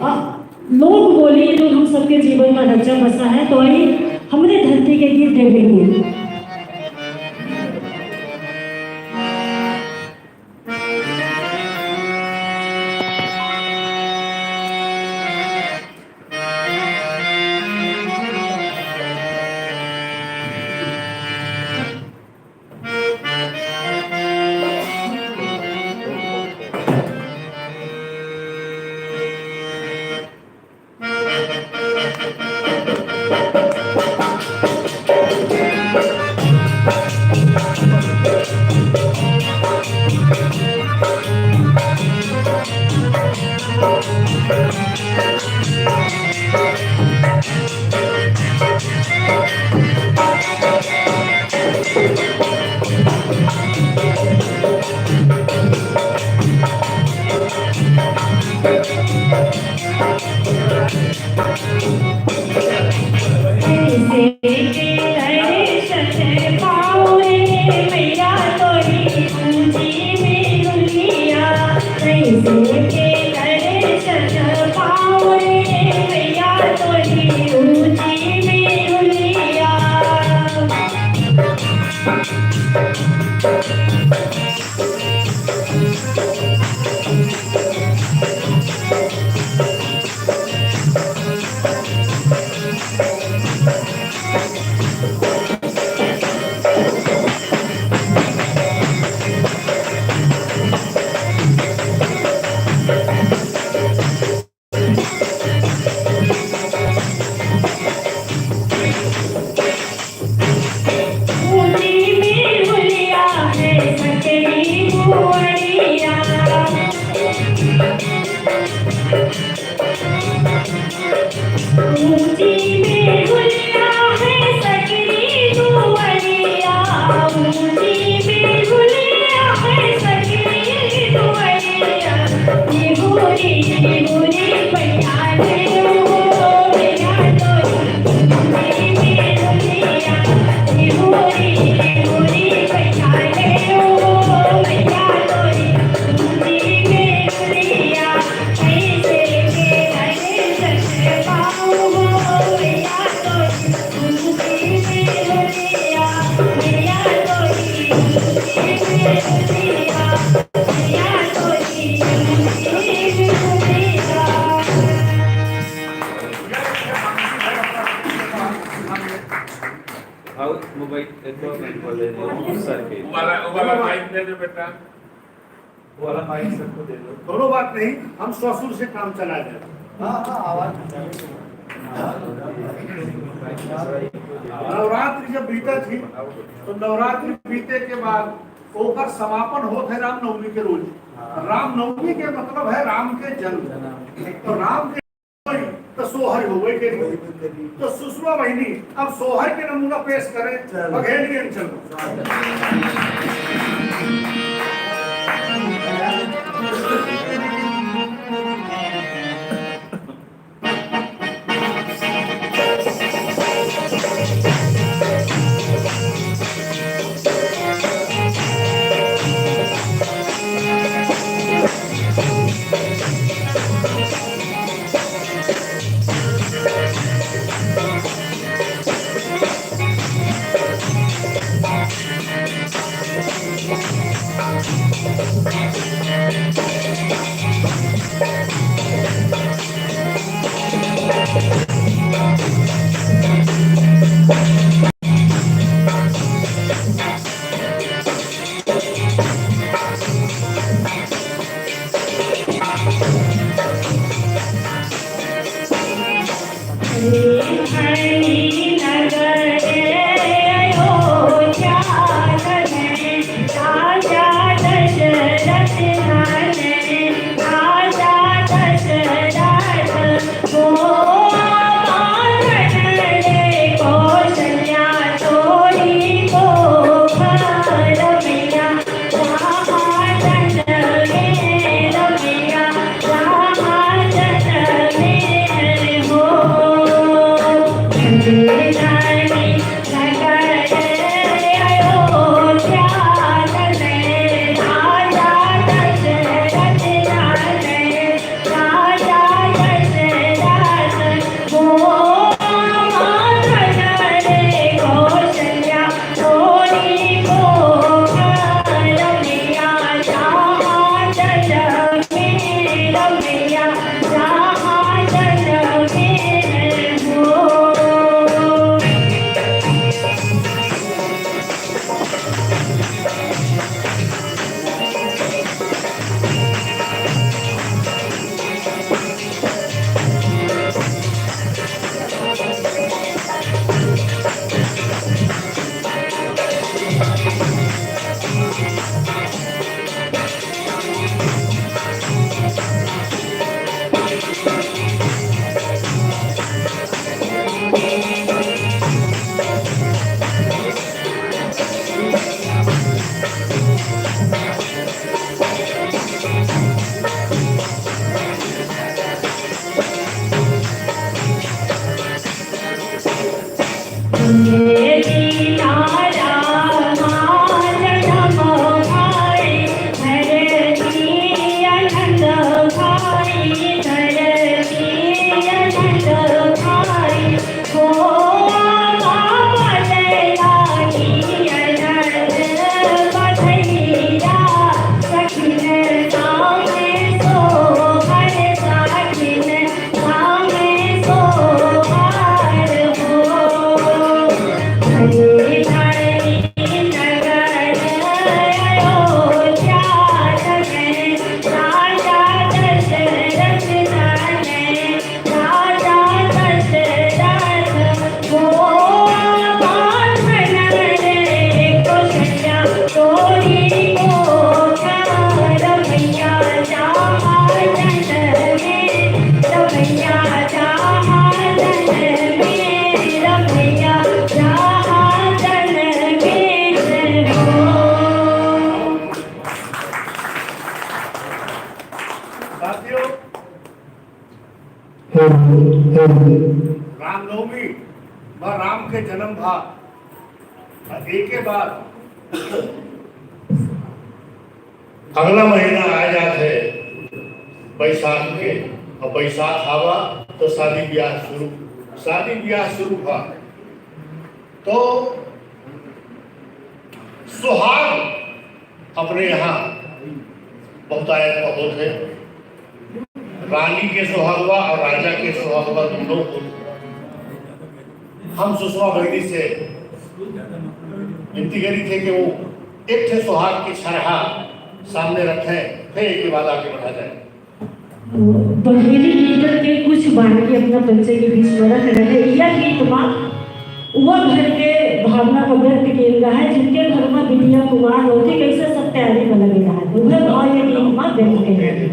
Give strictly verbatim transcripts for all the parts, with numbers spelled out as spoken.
आ, लोक बोली जो हम सबके जीवन का ढांचा बसा है, तो आइए हमरे धरती के गीत देवेंगे। आओ, मोबाइल, एक और मोबाइल ले लो, सर के। वो वाला, वो वाला माइक दे दो बेटा। वो वाला माइक सबको दे दो। दोनों बात नहीं, हम ससुर से काम चला जाए। हाँ, हाँ, आवाज। नवरात्रि जब बीता थी, तो नवरात्रि बीते के बाद ओकर समापन होत है रामनवमी के रोज। हाँ। रामनवमी के मतलब है राम के जन्म। जन्म। तो राम के तो सोहर होवे के नहीं। तो सुषमा बहिनी, अब सोहर के नमूना पेश करें, चलो। बघेलियन चलो। साथियों, रामनवमी म राम के जन्म भा, अ एके बाद अगला महीना आ जात है बैसाख के, अउ बैसाख आवा तो शादी ब्याह शुरू, शादी ब्याह शुरू भा तो सुहाग अपने यहाँ बहुतायत में होत है। रानी के सुहागवा और राजा के सुहागवा दोनों होत है। हम सुषमा भगिनी से विनती करी थे कि वो एक ठे सुहाग के छरहा सामने रखें, फिर एक बाद आगे बढ़ा जाए। बघेली गीतन के कुछ बानगी अपना पंचे के बीच में रख रहे। यह गीत मा वह घर के भावना को व्यक्त किया गया है, जिनके घर में बिटिया कुमार होती, कैसे सब तैयारी में लगे रहा है। वह भाव ये गीत मा व्यक्त किया गया है।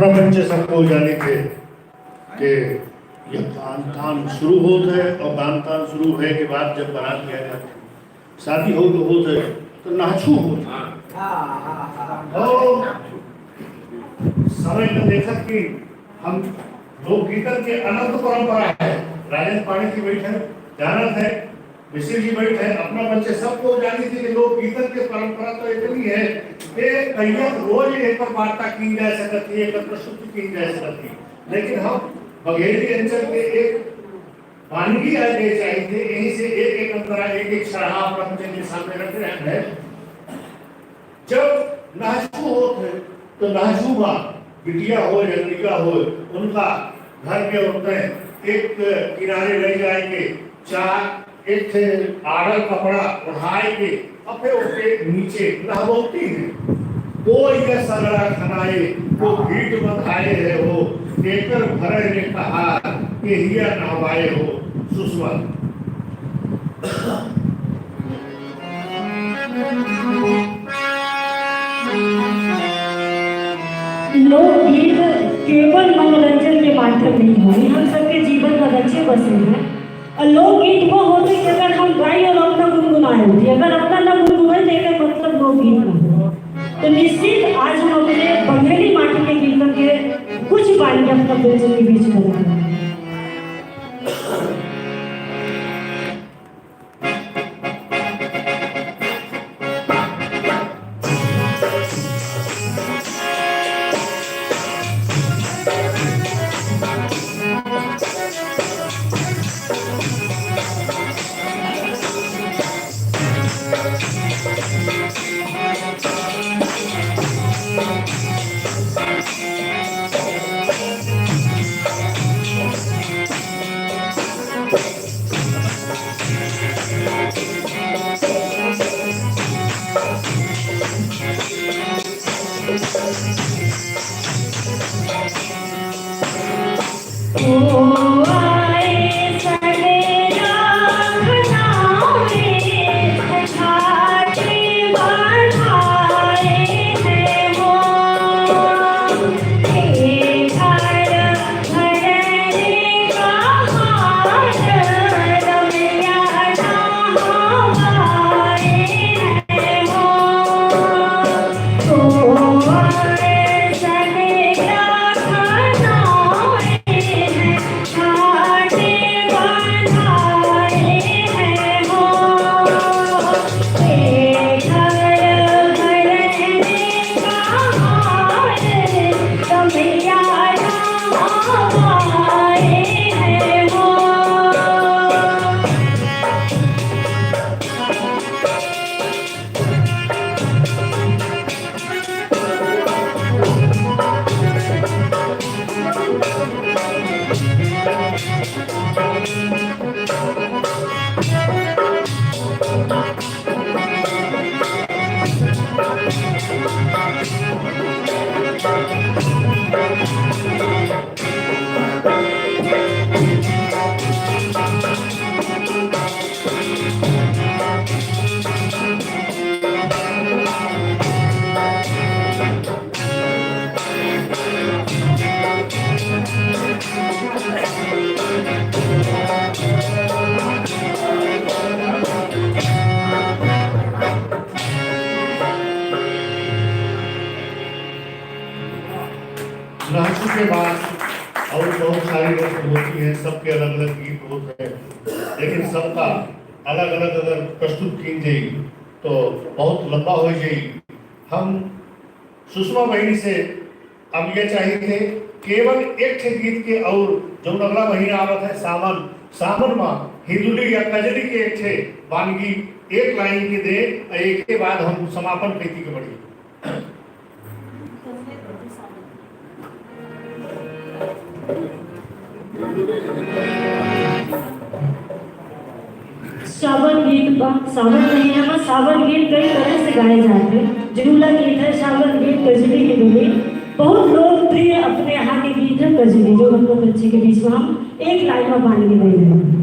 पंचे सबको जाने थे कि यह खान तान शुरू होता है और खान तान शुरू होने के बाद जब बारात लिया जाता है, शादी हो तो होत है, तो नाचू होत है। और समय में देखत कि हम लोकगीतन के अनंत परंपरा है। राजेंद्र पांडे जी बैठे, जानत है, मिश्र जी बैठे, अपना पंचे सबको जानी थी कि लोकगीतन के परंपरा तो इतनी है कि कईया रोज एक पर वार्ता की जा सकती है, एक पर प्रस्तुति की जा सकती है। लेकिन हम बघेली अंचल के एक वानगी आज ये चाहिए, यहीं से एक एक अंतरा, एक एक सरहा अपना पंचे के सामने रख रहे हैं। जब नाचू होत है, तो नाचू माँ, बिटिया हो या लड़का हो, उनका घर के औरतें एक किनारे ले जाए के चार एक थे आड़ल कपड़ा ओढ़ाए के, अपे ओके नीचे नहबौती है। को ये सगड़ा खनाए, को भीट बंधाए है हो, एकर भरे ने कहा के हिया नहवाए हो, सुषमा। लोकगीत केवल मनोरंजन के माध्यम नहीं है, हम सबके जीवन में रचे बसे हैं। और लोकगीत वो होते कि अगर हम गाई और अपना गुनगुनाए होते, अगर अपना ना गुनगुनाए तो एकर मतलब लोकगीत ना हो। तो निश्चित आज हम अपने बघेली माटी के गीतों के कुछ बानी अपना दर्शक के बीच में रखें। नाचू के बाद और बहुत सारी रस्म होती है, सबके अलग-अलग गीत होते हैं, लेकिन सबका अलग-अलग अगर प्रस्तुत की जाए तो बहुत लंबा हो जाए। हम सुषमा बहिनी से अब ये चाहिए थे केवल एक ठे गीत के, और जो अगला महीना आवत है सावन, सावन में हिंदुली या कजरी के एक ठे वानगी एक लाइन के दे, एक के बाद हम समापन प्रीति के बढ़ी। सावन गीत बा, सावन महीना में सावन गीत कई तरह से गाए जाते हैं। जूला गीत है, सावन गीत, कजरी की धुनी। बहुत लोकप्रिय अपने यहाँ के गीत है कजरी, जो हम लोग बच्चे के बीच में हम एक लाइन में बांध के दे रहे हैं।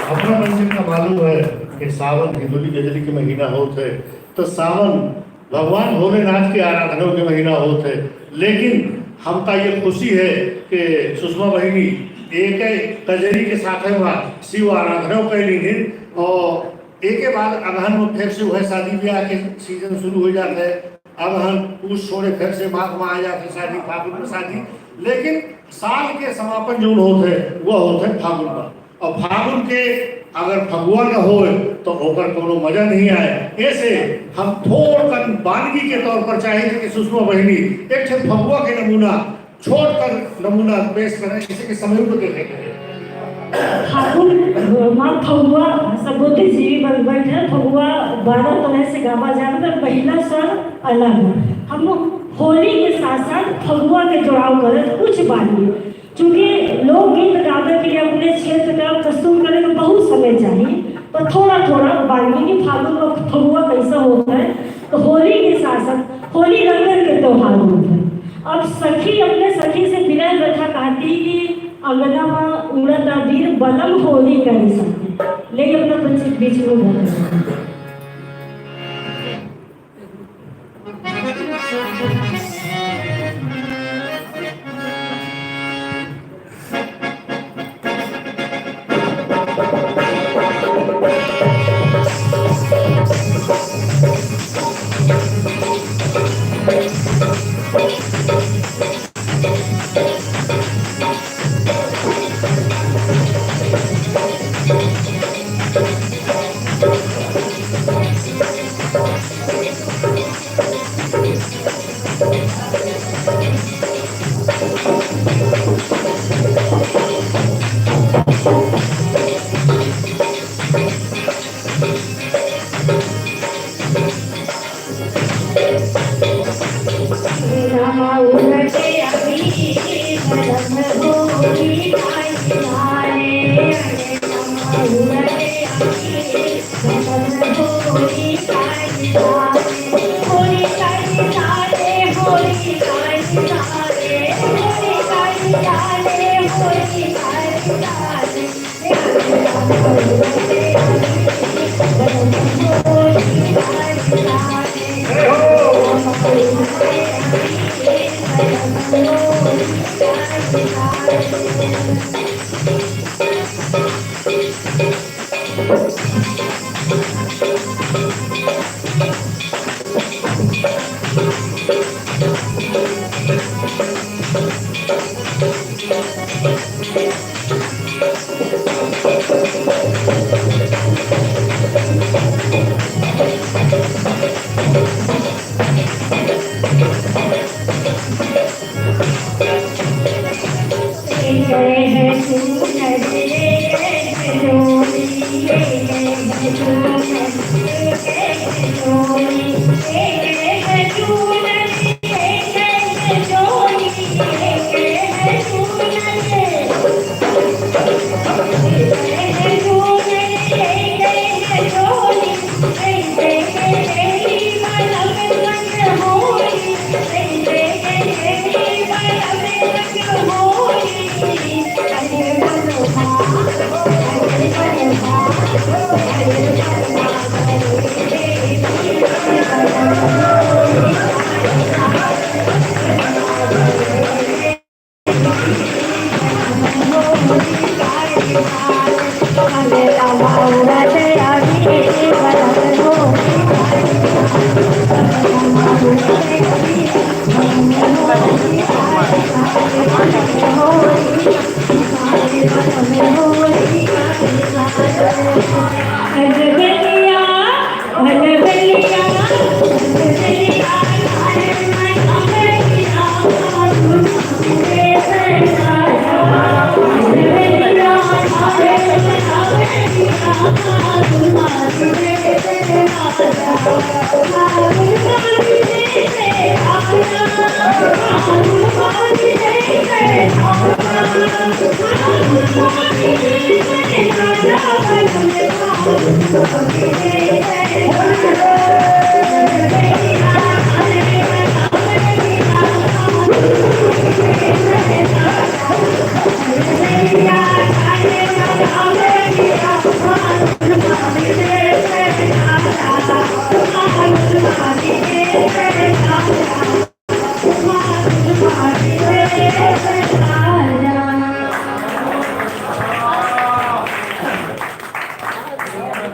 अपना मंजन का मालूम है कि सावन हिंदुली गजरी के महीना होत है, तो सावन भगवान भोलेनाथ के आराधना के महीना होत है। लेकिन हमका ये खुशी है कि सुषमा बहिनी एक कजरी के साथ में शिव आराधना कैली और एक के बाद अगहन में फिर से वह शादी ब्याह के सीजन शुरू हो जाता है। अगहन पूस छोड़े फिर से माघ में आ जाते शादी, फागुन में शादी। लेकिन साल के समापन जो होत है, वह होत है फागुन में। और फागुन के अगर फगुआ न होए, तो ओकर कोनो मजा नहीं आए। ऐसे हम थोड़ कन बानगी के तौर पर चाहे कि सुषमा बहिनी एक ठे फगुआ के नमूना छोट कर नमूना पेश करें, किसी के समय को देखेंगे। फागुन, माँ फगुआ, सब बोलते जीवी बन बैठे, फगुआ बारह तरह से गावा जाता है, पहला स्वर अलग है। हम होली के साथ साथ फगुआ के जुड़ाव करत कुछ बानी। चूंकि लोकगीत गावे के लिए अपने क्षेत्र का प्रस्तुत करे के बहुत समय चाहिए, तो थोड़ा थोड़ा बानी कि फागुन में फगुआ कैसा होता है, तो होली के साथ साथ होली रंगन के त्योहार होता है। अब सखी अपने सखी से बिना बैठा कहती कि अंगना में उड़त अबीर बलम होली करे साथी। ले अपना पंच बीच में बैठा।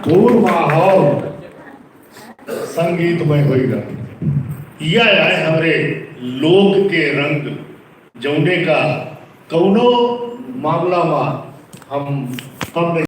पूर माहौल संगीतमय होएगा। यह है हमरे लोक के रंग, जौने का कौनो मामला मा हम कम नहीं